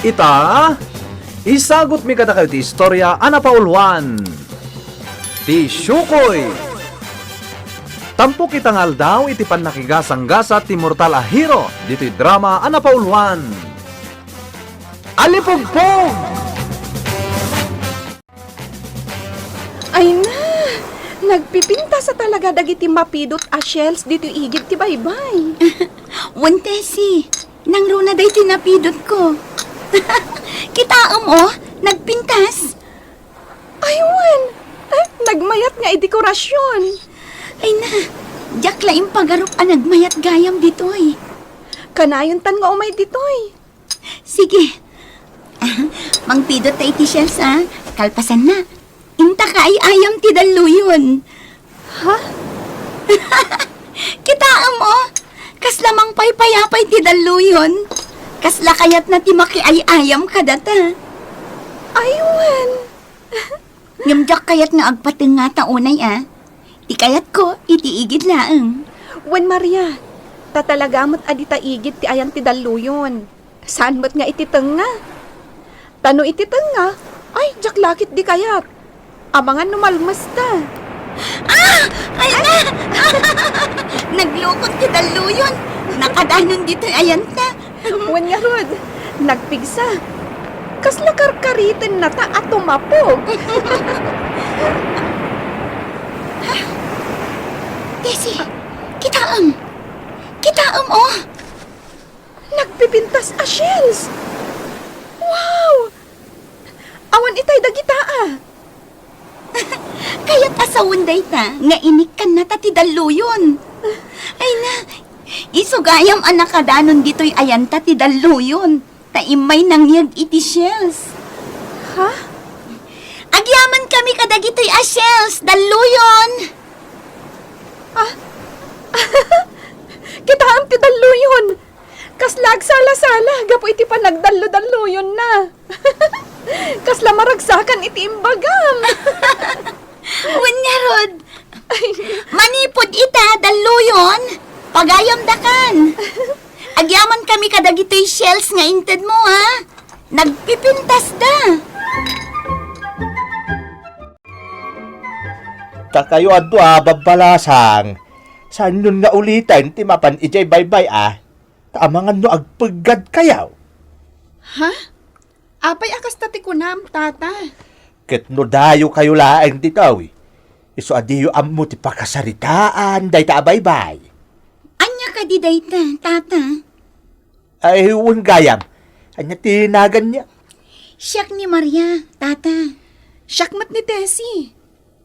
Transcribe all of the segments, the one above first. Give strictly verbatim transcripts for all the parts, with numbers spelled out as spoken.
Ita, isagutmi kadakayo ti istorya a napauluan, ti Siokoy. Tampok ita nga aldaw iti pannakigasanggasat ti mortal a hero ditoy drama a napauluan, Alipugpog! Ay na! Nagpipintas a talaga dagiti mapidot a shells ditoy igid ti baybay. Wen, Tessie, nangruna daytoy napidotko. Kitaem, oh, nagpintas. Ay, wen! Eh, nagmayat nga idekorasion. Ay na, diak la impagarup a nagmayat gayam ditoy. Kanayontan nga umay ditoy. Sige. Mangpidot ta iti shells, a. Kalpasanna, intaka ay-ayam ti dalluyon. Ha? Kitaem, oh. Kasla mangpaypayapay ti dalluyon. Kasla kayatna ti makiay-ayam kadata. Ay, wen. Ngem diak kayat nga agpatengngata unay, a. Ti kayatko, iti igid laeng. Wen, Maria, ta talaga met a dita igid ti ayan ti dalluyon. Saan met nga iti tengnga. Ta no iti tengnga, ay, diak la ketdi kayat. Amangan no malmesta. Ah! Ay na! Naglukon ti dalluyon. Nakadanon ditoy ayanta. Wen ngarud, nagpigsa. Kasla karkaritennata a tumapog. Tessie, kitaem. Kitaem, oh. Nagpipintas a shells. Wow! Awan itay dagita, a. Kayat a sawen dayta nga inikkannata ti dalluyon. Ay na, isu gayam a nakadanon ditoy ayanta ti dalluyon, ta immay nangyeg iti shells. Ha? Agyamankami kadagitoy a shells, dalluyon! Ah? Kitaem ti dalluyon! Kasla agsala-sala gapu iti panagdallo-dalluyonna. Kasla maragsakan iti imbagam. Wen ngarud, manipud ita, dalluyon, pagayamdakan. Agyamankami kadagitoy shells nga intedmo, ha? Nagpipintasda. Dakayo a dua, babbalasang, saanyon nga uliten ti mapan idiay baybay, a. Ta amangan no agpeggadkayo. Ha? Apay a kasta ti kunam, tata? Ket no dayokayo laeng ditoy, isu a diyo ammo ti pakasaritaan dayta a baybay. Ania kadi dayta, tata? Ay, wen gayam. Ania ti naganyo? Siak ni Maria, tata. Siak met ni Tessie.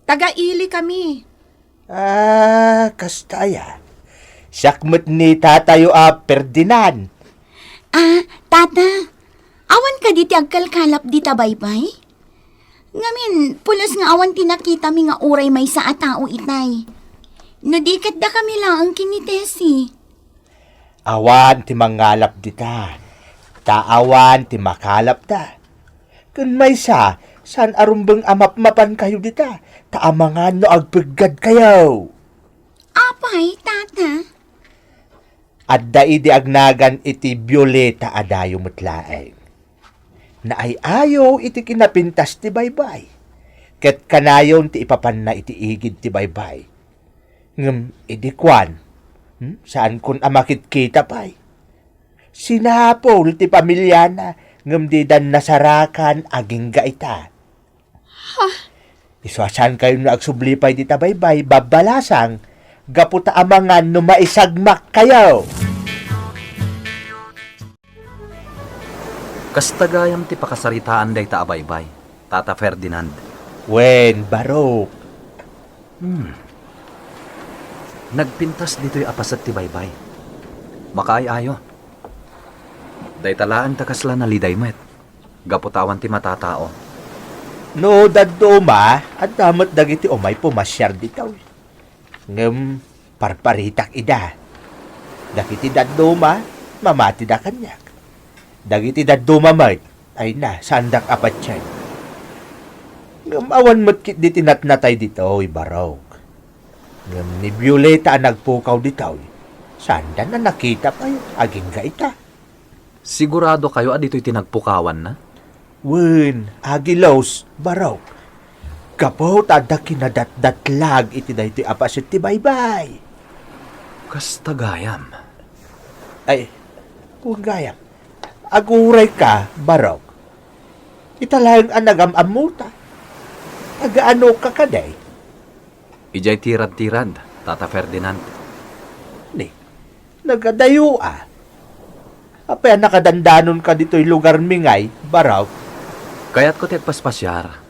Taga-Ili kami. Ah, kasta aya. Siak met ni tatayo a Ferdinand. Ah, tata, awan kadi ti agkalkalap dita baybay? Ngamin, pulos nga awan ti nakitami nga uray maysa a tao itay. No di ket dakami laeng ken ni Tessie. Awan ti mangalap dita, ta awan ti makalapda. Ken maysa, saan a rumbeng a mapmapankayo dita, ta amangan no agpeggadkayo. Apay, tata? Adda idi agnagan iti Violeta a dayo met laeng. Naay-ayo iti kinapintas ti baybay, ket kanayon ti ipapanna iti igid ti baybay. Ngem idi kuan, hmm, saankon a makitkita pay. Sinapul ti pamiliana, ngem didan nasarakan agingga ita. Ha? Isu a saankayo no agsubli pay dita baybay, babbalasang, gapu ta amangan no maisagmakkayo. Kasta gayam ti pakasaritaan dayta a baybay, Tata Ferdinand. Wen, barok. Hmm. Nagpintas ditoy a paset ti baybay. Makaay-ayo. Dayta laeng ta kasla naliday met, gapu ta awan ti matatao. No dadduma, adda met dagiti umay pumasiar ditoy. Ngem parparitak ida. Dagiti dadduma, mamatida kaniak. Dagiti dadduma met, ay na, saandak a patien. Ngem awan met ketdi ti natnatay ditoy, barok. Ngem ni Violeta a nagpukaw ditoy, saanda a nakita pay, agingga ita. Siguradokayo a ditoy ti nagpukawanna? Wen, Agilos, Barok. Gapu ta adda kinadatdatlag iti daytoy a paset ti baybay. Kasta gayam. Ay, wen gayam. Agurayka, Barok. Ita laeng a nagam-ammota. Agaanoka kadi? Idiay tirad-tirad, Tata Ferdinand. Ni, nagadayo a. Apay a nakadandanonka ditoy lugarmi ngay, Barok? Kayatko ti agpaspasiar.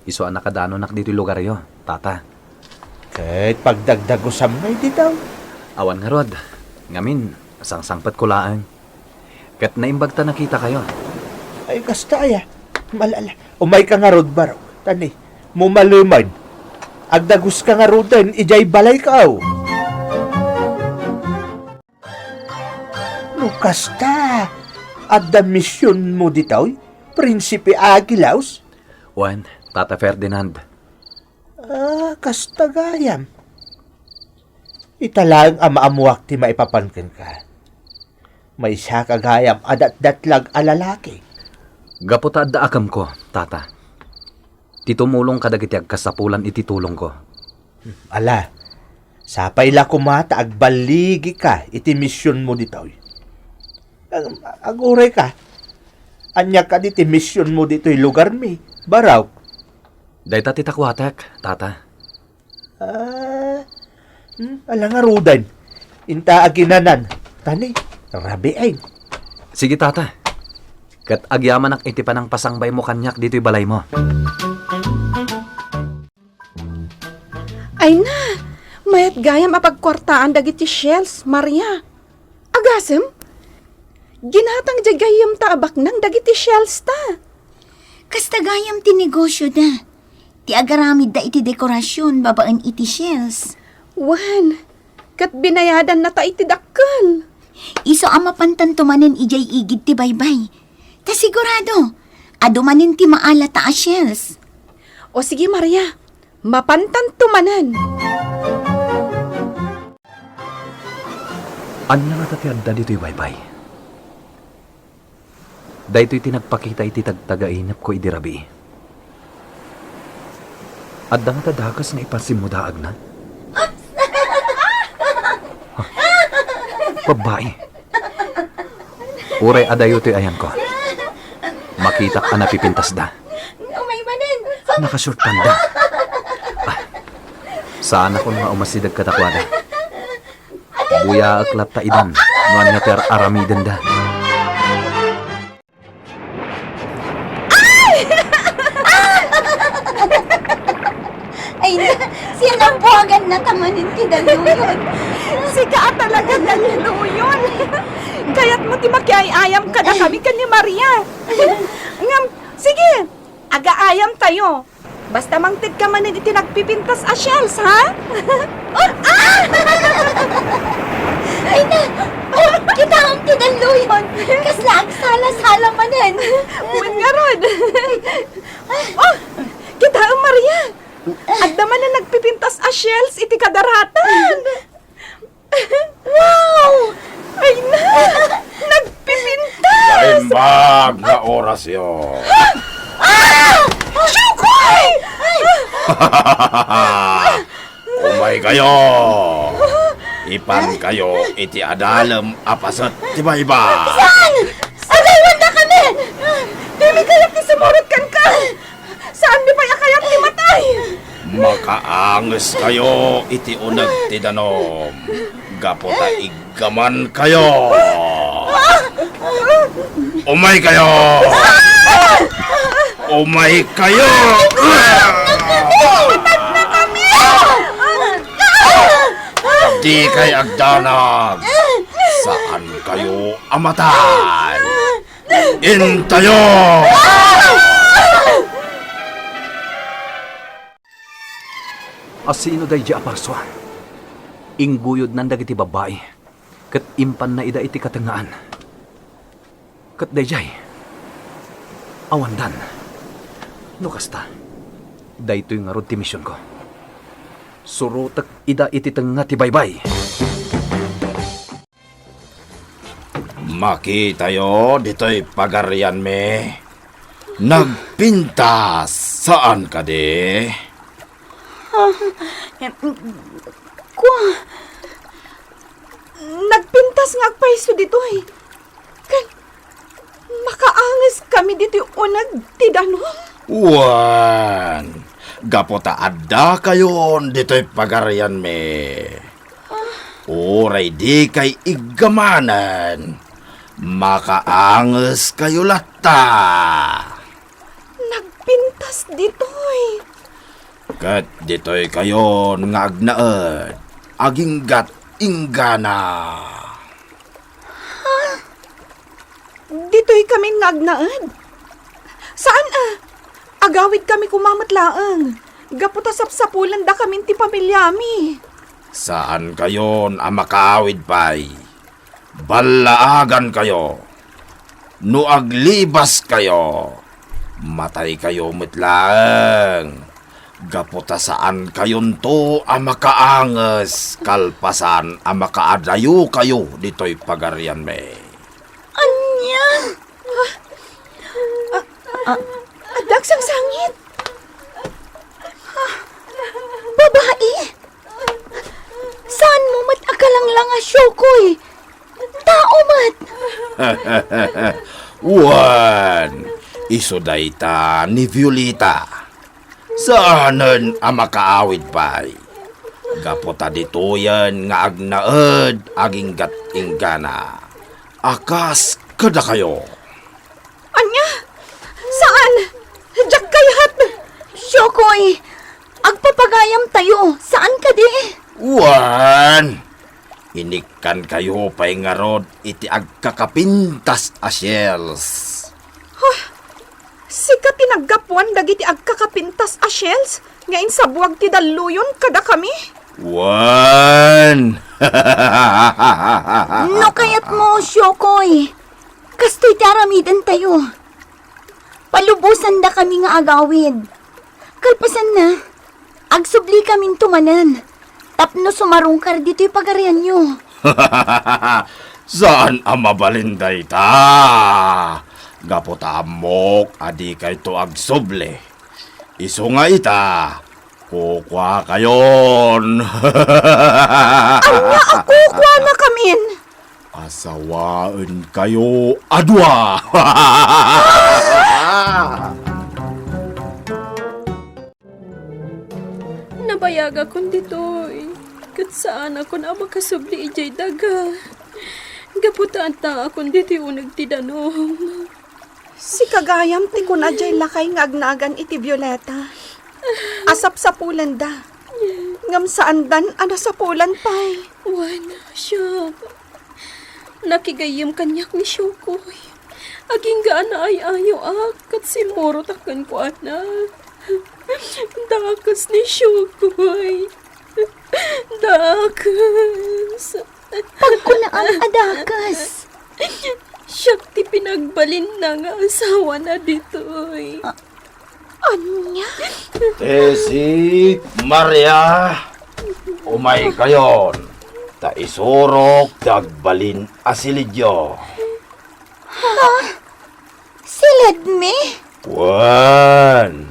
Isu a nakadanonak ditoy lugaryo, Tata. Ket pagdagdagusam ngay ditoy? Awan ngarud. Ngamin, sangsangpetko laeng. Ket naimbag ta nakitakayo. Ay, kasta aya. Malala. Umayka ngarud, Barok. Tani, mumaleman. Agdaguska ngaruden idiay balayko. No kasta, adda misionmo ditoy, Prinsipe Agilaus? Wen, Tata Ferdinand. Ah, kasta gayam. Ita laeng a maammoak ti maipapan kenka. Maysaka gayam a datdatlag a lalaki. Gapu ta adda akemko, Tata. Ti tumulong kadagiti agkasapulan iti tulongko. Ala, sapay la koma ta agballigika iti misionmo ditoy. Ag-, agurayka. Ania kadi ti misionmo ditoy lugarmi, Barok? Dayta ti takuatek, Tata. Ah, hmm, ala ngaruden. Inta aginanan. Tani, rabiin. Sige, Tata. Ket agyamanak iti panangpasangbaymo kaniak ditoy balaymo. Ay na, mayat gayam a pagkuartaan dagiti shells, Maria. Agasem? Ginatang diay gayyemta a baknang dagiti shells ta. Kasta gayam ti negosyoda. Ti agaramidda iti dekorasion babaen iti shells. Wen, ket binayadannata iti dakkel. Isu a mapantanto manen idiay igid ti baybay. Ta sigurado, adu manen ti maalata a shells. O sige, Maria, mapantanto manen. Ania ngata ti adda ditoy baybay? Daytoy ti nagpakita iti tagtagainepko idi rabii. Adda ngata dakes nga ipasimmudaagna? Ha? Babbai. Uray adayo toy ayanko. Makitak a napipintasda. Umay manen. Nakasurtanda. Ah, saanakon nga umasideg kadakuada. Buyaek latta idan no ania ti ar-aramidenda. Ay! Ay na, sinabuaganna ta manen ti daluyon. Sika a talaga daluyon. Kayatmo ti makiay-ayam kadakami ken ni Maria. Ngem, sige, agaayamtayo. Basta mangtedka manen iti nagpipintas a shells, ha? Ah! Ay na! Kitaem ti dalluyon! Kasla agsala-sala manen! Wen ngarud! Oh! Kitaem, Maria! Adda manen nagpipintas a shells iti kadaratan! Wow! Ay na! Nagpipintas! Naimbag nga orasyo. Ah! Shukoy! Umaykayo! Ipankayo iti adalem a paset ti baybay. Saan? Agaywanna kami! Dimi kayat ti sumurot kenka! Saanmi pay a kayat ti matay! Makaangeskayo iti uneg ti danum gapu ta iggamankayo. Umaykayo! Umaykayo! Dikay agdanag! Saankayo a matay! Intayo! Asino daydi a parsua? Ingguyodnan dagiti babbai, ket impanna ida iti katengngaan. Ket daydiay, awandan. No kasta, daytoy ngarud ti misionko. Surotek ida iti tengnga ti baybay. Makitayo ditoy pagarianmi. Nagpintas, saan kadi? Ah, em, kua, nagpintas nga agpayso ditoy. Ken makaanges kami ditoy uneg ti danum. Wen, gapu ta addakayon ditoy pagarianmi. Uray dikay igga manen, makaangeskayo latta. Nagpintas ditoy. Ket ditoykayon nga agnaed, aginggat inggana. Ditoy kami nga agnaed? Saan a? Agawid kami koma met laeng. Gapu ta sapsapulenda kamin ti pamiliami. Saankayon a makaawid pay. Ballaagankayo. No aglibaskayo, mataykayo met laeng. Gapu ta saankayonto a makaanges kalpasan a makaadayokayo ditoy pagarianmi. Ania? Ah, ah, adda agsangsangit. Ah, babai? Saanmo met a kalanglang a Shokoy? Tao met. Wen, isu dayta ni Violeta. Saanen a makaawid pay. Gapu ta ditoyen nga agnaed aginggat inggana. A kas kadakayo. Ania? Saan? Diak kayat! Shokoy, agpapagayamtayo. Saan kadi? Wen, inikkankayo pay ngarud iti agkakapintas a shells. Huh, sika ti naggapuan dagiti agkakapintas a shells nga insabuag ti dalluyon kadakami? Wen. No kayatmo, Shokoy, kastoy ti aramidentayo. Palubosandakami nga agawid. Kalpasanna, agsubli kaminto manen tapno sumarungkar ditoy pagarianyo. Saan a mabalin dayta. Gapu ta ammok a dikayto agsubli. Isu nga ita, kukuakayon. Ania a kukuanakamin? Asawaenkayo a dua. Nabayagakon ditoy, ket saanakon a makasubli idiay daga. Gapu ta addaakon ditoy uneg ti danum. Sika gayam ti kuna diay lakay nga agnagan iti Violeta. Asapsapulenda. Ngem saandan a nasapulan pay. Wen, siak. Nakigayyem kaniak ni Shokoy. Agingga a naay-ayoak ket simmurotak kenkuana. Dakes ni Shokoy. Dakes. Pagkunaam a dakes. Siak ti pinagbalinna nga asawana ditoy. A-, ania? Tessie, Maria, umaykayon, ta isurok ti agbalin a silidyo. Ha? Siledmi? Wen,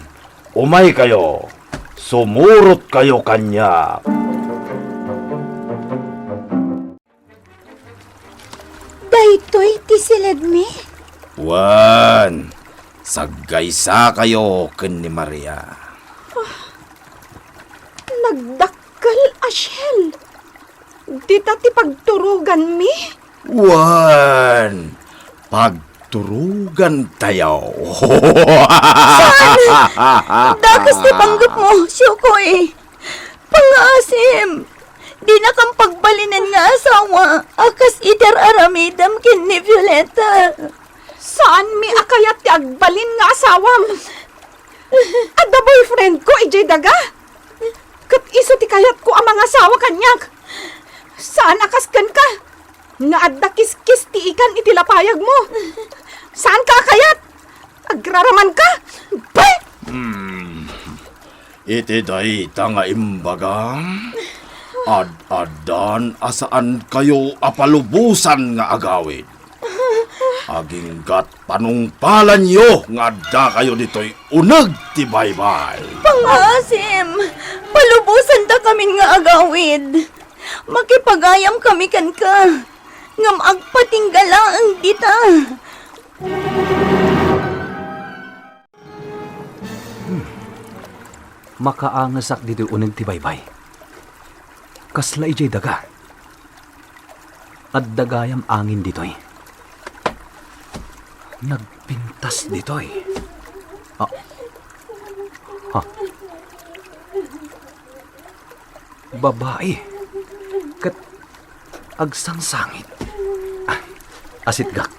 umaykayo, sumurotkayo kaniak. Daytoy ti siledmi? Wen, saggaysakayo ken ni Maria. Nagdakkel a shell. Dita ti pagturoganmi? Wen, pagturogantayo. Saan? Dakes ti panggepmo, Shokoy. Pangngaasim, dinakam pagbalinen nga asawa a kas iti ar-aramidem ken ni Violeta. Saanmi a kayat ti agbalin nga asawam. Adda boyfriendko idiay daga. Ket isu ti kayatko a mangasawa kaniak. Saan a kas kenka nga adda kiskis ti ikan iti lapayagmo. Saanka a kayat? Agraramanka? Pay! Hmm. Iti dayta nga imbagam, ad-addan a saankayo a palubosan nga agawid. Aginggat panungpalanyo nga addakayo ditoy uneg ti baybay. Pangaasim, palubosandakamin nga agawid. Makipagayamkami kenka, ngem agpatingga laeng dita. Hmm. Makaangesak ditoy uneg ti baybay. Kasla idiay daga. Adda gayam angin ditoy. Nagpintas ditoy. Ah. Ha? Babai. Ket agsangsangit. Ah, asitgak.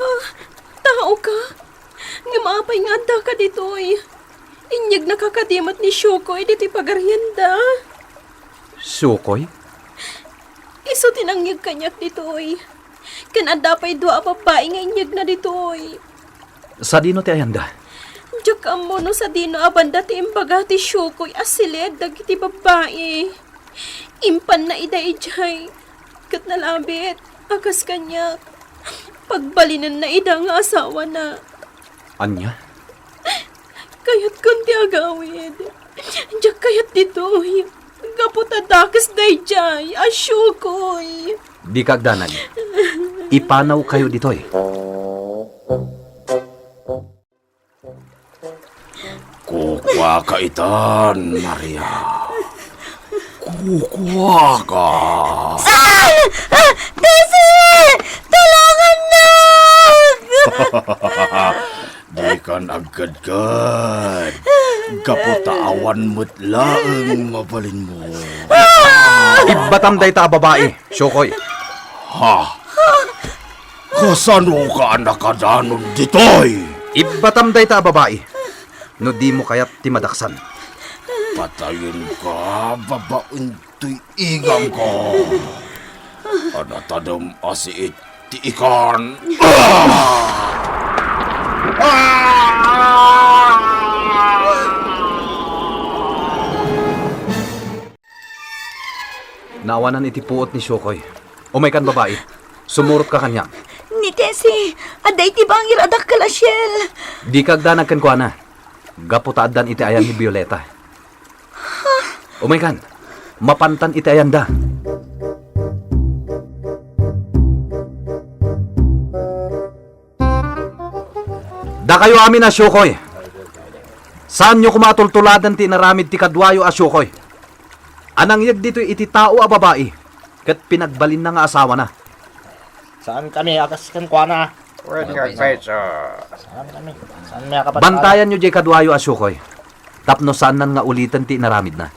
Ah, tao ka? Ngem apay nga addaka ditoy? Inyegnaka kadi met ni Shukoy ditoy pagarianda. Shukoy? Isu ti nangyeg kaniak ditoy. Ken adda pay dua a babbai nga inyegna ditoy. Sadino ti ayanda? Diak ammo no sadino a banda ti imbaga ti Shukoy a siled dagiti babbai. Impanna ida idiay, ket nalabit a kas kaniak. Pagbalinenna ida nga asawana. Ania? Kayatkon ti agawid. Diak kayat ditoy. Gapu ta dakes daydiay a Shukoy. Dika agdanag. Ipanawkayo ditoy. Kukuaka itan, Maria. Kukuaka. Ah! Ah! Desi! Tulungannak! Dikan agkadkad. Gapu ta awan met laeng mabalinmo. Ibbatam dayta a babai, Shukoy. Ha? Kasanoka a nakadanon ditoy? Ibbatam dayta a babai. No dimo kayat ti madaksan. Patayenka babaen toy igangko. A natadem a siit ti ikan. Ah! Ah! Naawanan iti puot ni Shukoy. Umaykan, babai. Sumurotka kaniak. Ni Tessie, adda iti bangir a dakkel a shell. Dika agdanag kenkuana. Gapu ta addan iti ayan ni Violeta. Umaykan. Mapantan iti ayanda. Dakayo amin a Shukoy. Saanyo koma a tultuladen ti inaramid ti kaduayo a Shukoy a nangyeg ditoy iti tao a babai ket pinagbalinna nga asawana. Saankami a kas kenkuana. Wen nga agpayso. Saankami. Saanmi a kapagpala. Bantayanyo diay kaduayo a Shukoy tapno saannan nga uliten ti inaramidna.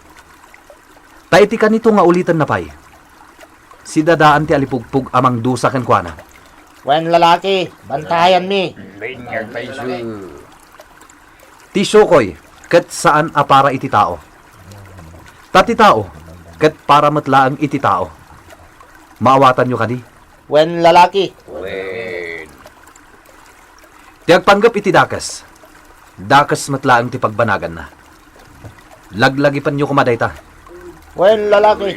Ta iti kanito nga ulitenna pay, sidadaan ti alipugpog a mangdusa kenkuana. Wen lalaki, bantayanmi. Wen nga agpayso. Ti Shukoy ket saan a para iti tao. Ta ti tao ket para met laeng iti tao. Maawatanyo kadi? Wen lalaki. Wen. Ti agpanggep iti dakes, dakes met laeng ti pagbanaganna. Laglagipenyo koma dayta. Wen lalaki,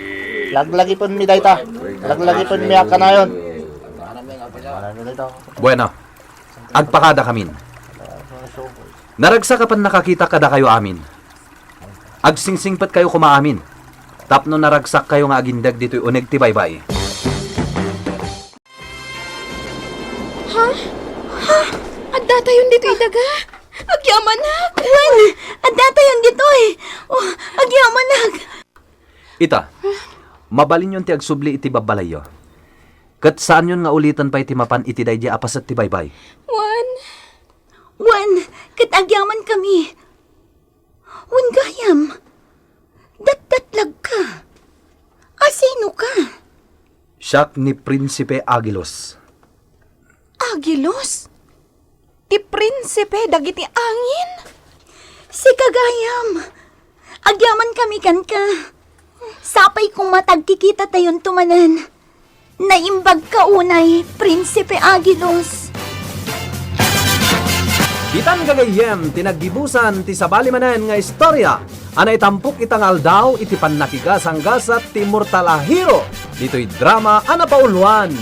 laglagipenmi dayta. Laglagipenmi a kanayon. Bueno, agpakadakamin. Naragsak a pannakakita kadakayo amin. Agsingsingpetkayo koma amin tapno naragsakkayo nga agindeg ditoy uneg ti baybay. Ha? Ha? Addatayon ditoy daga? Agyamanak! Wen, addatayon ditoy! Oh, agyamanak! Ita, mabalinyon ti agsubli iti babbalayyo. Ket saanyon nga uliten pay ti mapan iti daydiay a paset ti baybay. Wen. Wen, ket agyamankami. Wen gayam, datdatlagka. Asinoka? Siak ni Prinsipe Agilus. Agilus? Ti prinsipe dagiti angin? Sika gayam, agyamankami kenka. Sapay koma ta agkikitatayon manen. Naimbagka unay, Prinsipe Agilus. Ditan gagayyem ti naggibusan ti sabali manen nga istorya a naitampok ita nga aldaw iti pannakigasanggasat ti immortal a hero ditoy drama a napauluan.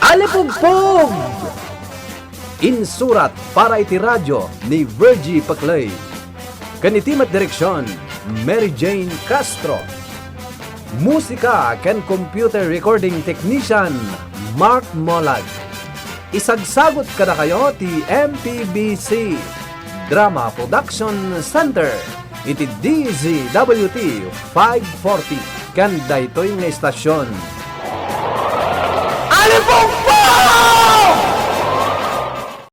Alipugpog! Insurat para iti radyo ni Virgie Paclay. Ken iti met direksion, Mary Jane Castro. Musika ken computer recording technician, Mark Molag. Isagsagut kadakayo ti M P B C Drama Production Center iti D Z W T five forty ken daytoy nga istasion. Alipong